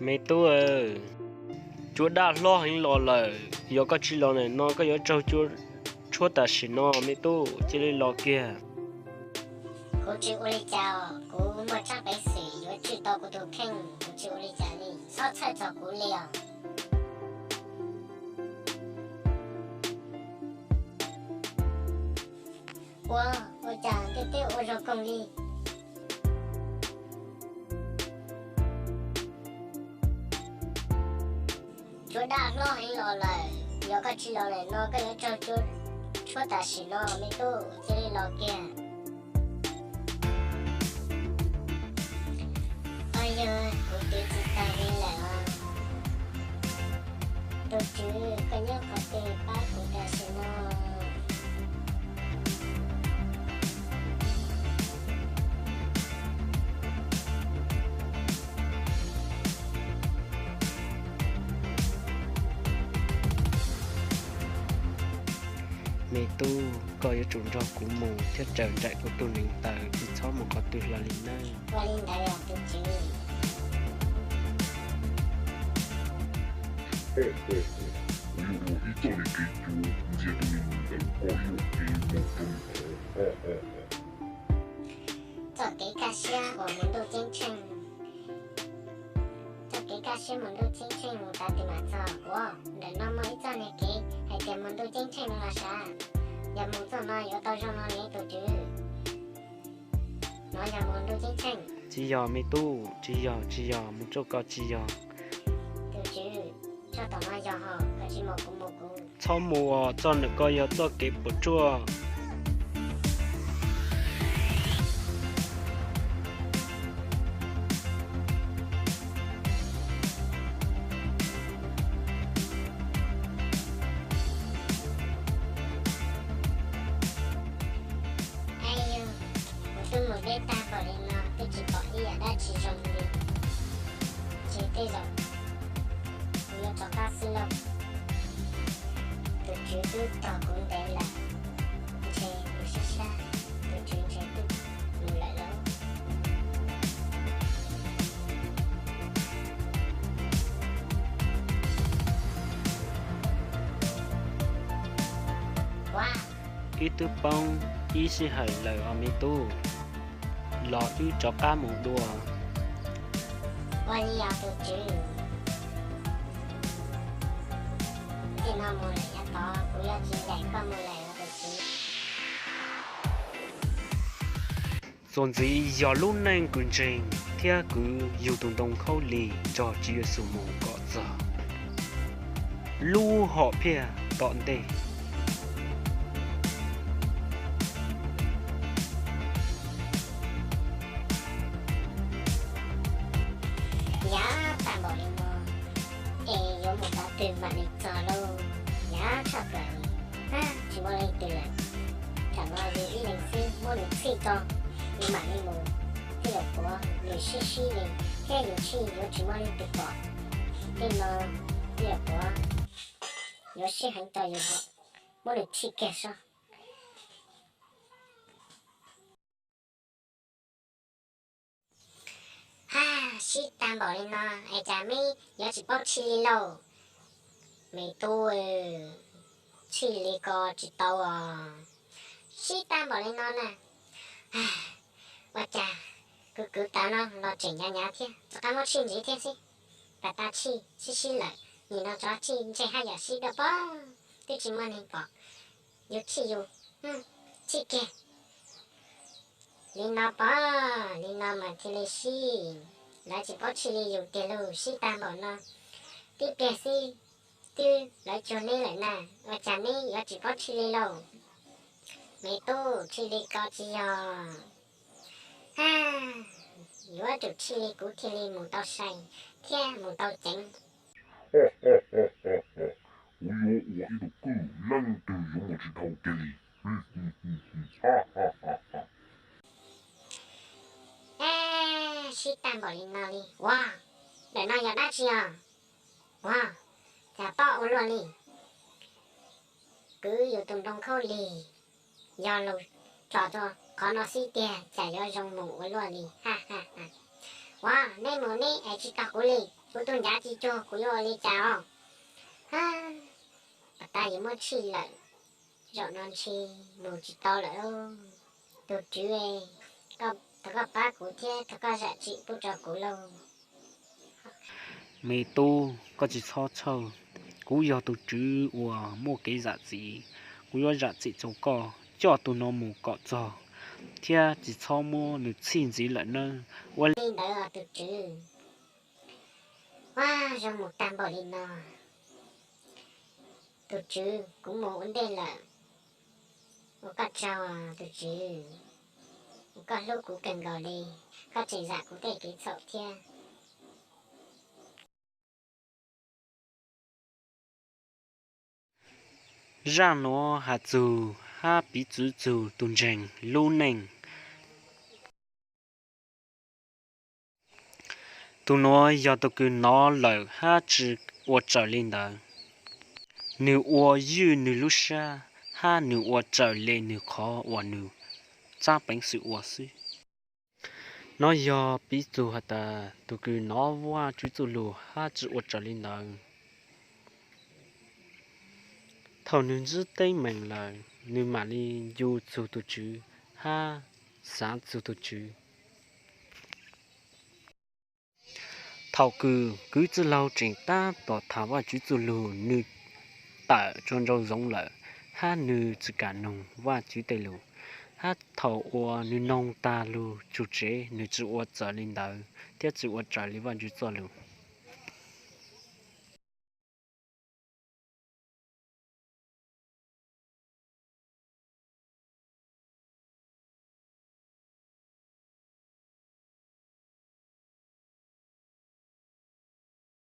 Me tub, cua daj hlob heev los lawm, yog koj tsis los ntawm no koj yuav raug cua tshuab tam sim no, me tub, cia li los kiag. Kuv tsis ua li cas, kuv muaj tsab peev xwm yuav tswj tau kuv tus kheej, kuv tsis ua li cas li, txhob txhawj txog kuv li os. Ua, ua cas ntiaj teb ua zoo kawg li. Cua daj hlob heev los lawm, yog koj tsis los ntawm no koj yuav raug cua tshuab tam sim no, me tub, cia li los kiag. Yog kuv twv tsis tag li lawm os. Tus tswv, koj nyob qhov twg pab kuv tam sim no? Me tub, koj yuav tsum nrog kuv mus thiab raws nraim kuv tus neev taw, tsis txhob mus qhov twg hlo li nawb. Ua li ntawd los tus tswv. Kuv yuav ua ib txoj niag kev cua ntxias tus neev ntawd kom ib ua kev mus rau nws qhov. Txoj kev kaj siab uas mus ntuj ceeb tsheej. Txoj kev kaj siab mus ntuj ceeb tsheej mus tas twg mam txog? Ua, ntawm no muaj ib txoj niag kev hais tias mus ntuj ceeb tsheej no los sav. Yog mus txoj no yuav tau zoo no ne tus tswv. No yog mus ntuj ceeb tsheej. Tsis yog me tub, tsis yog, tsis yog, mus txoj ko tsis yog. Tus tswv, txoj tom no yog hos, koj tsis mus kuv mus kuv. Txhob mus os, txoj ntawm ko yog txoj kev puas tsuaj. Aib, kuv twb mus deb tag npaum li no twb tsis pom ib yam dab tsi zoo li. Ntshe tej zaum kuv yuav rov qab xwb lauj. Tus tswv twb tos kuv ntev lawm, ntshe mus sab sab, tus tswv ntshe twb mus lawm lauj. Ua, ib twb poob ib sij hawm lawm os me tub, los wb rov qab mus dua. Ua li os tus tswv. Tej no mus lawm yav tod kuv yuav tsis daim koj mus lawm os tus tswv. Txuas ntxiv yog lub neej kws ntseeg thiab kwv yug tus ntoo khaub lig nrog Tswv Yexus mus kom txog lub hom phiaj tom ntej. Yav tag npaum li no, es yuav mus qhov twg mam li txog lauj? Yav tshaj plaws li, tsis muaj leej twg lawm. Tsam no yus ib leeg xwb muab nws txhij tso, nws mam li mus, thiaj yuav puav nws sib sib li, thiab yus tshij yuav tsis muaj leej twg pom. Tej no thiaj yuav puav, yuav sib heev rau yus hos, muab nws txhij kiag sob. Ha, sib tag npaum li no es cas meb yuav tsis paub tshij li lauj? Me tub, tshij li ko tsis tau os. Sib tag npaum li no na, ua cas kwv kwv tav no los tseem hnyav hnyav thiab, rov qab muab tshij ntxiv thiab xwb. Pas tas tshij sib sib lawm, nim no rov tshij ntshe haj yam sib dua pob, twb tsis muaj neeg pom, yus tshij yus, tshij kiag. Li no pom, li no mas thiaj li sib, lawv tsis paub tshij li yus tiag lauj, sib tag npaum no. Tib pliag xwb twb lawv cuag neb lawm na, ua cas neb yuav tsis paub tshij li lauj? Me tub, tshij li ko tsis yog. Yuav tsum tshij li kuv thiaj li mus tau sai thiab mus tau ceev. Kuv yuav ua ib tug kwj leej twg yuav mus tsis dhau kiag li. Sib tag npaum li no li. Ua, ntawm no yog dab tsi os? Ua, cas pob ua luaj li. Kwv yus tus nroo khaub lig, yog los tsom rau qhov no xwb tiag cas yuav zoo mus ua luaj li. Ha ha ha. Ua, nej mus nej es tsis tau kuv li, kuv tus ncav tsis cuag kuv yuav ua li cas os? Pas tas yuav muab tshij lawm, zaum no ntshe mus tsis tau lawm. Tus tswv, thov koj pab kuv thiab thov koj zam txim pub rau kuv lauj. Me tub, koj tsis txhob txhawj, kuv yog tus tswv uas muaj kev zam txim, kuv yuav zam txim rau koj, coj tus no mus kom txog thiab tsis txhob muab nws txhij ntxiv lawm nawb. Ua li ntawd os tus tswv. Ua, zoo mus tag npaum li no. Tus tswv, kuv mus ua ntej lawm. Ua koj tsaug tus tswv, ua koj hlub kuv kawg nkaus li, koj tseem zam kuv tej kev txhaum thiab. Zaj nuav has txug hab piv txwv txug tug ntseeg lub neej. Tug nuav yog tug kws nov lawm hab tsi ua raws li ntawd. Nwg ua ywj nwg lub sab hab nwg ua raws le nwg qhov uas nwg txaab peev xwm ua xwb. Nov yog piv txug has tas tug kws nov Vaajtswv txuj lug hab tsi ua raws li ntawd. Thaum nwg ntsib teeb meem lawm, nwg maam li ncu txug tug Tswv hab xaav txug tug Tswv. Thaum kws kwv txwj laug tseem taab tom tham Vaajtswv txuj lug, nwg tawm rua nrau zoov lawm, hab nwg tsi kam noog Vaajtswv tej lug. Hab thaum uas nwg noog taag lug tsug tsev, nwg tsi ua raws li ntawd thiab tsi ua raws li Vaajtswv txuj lug.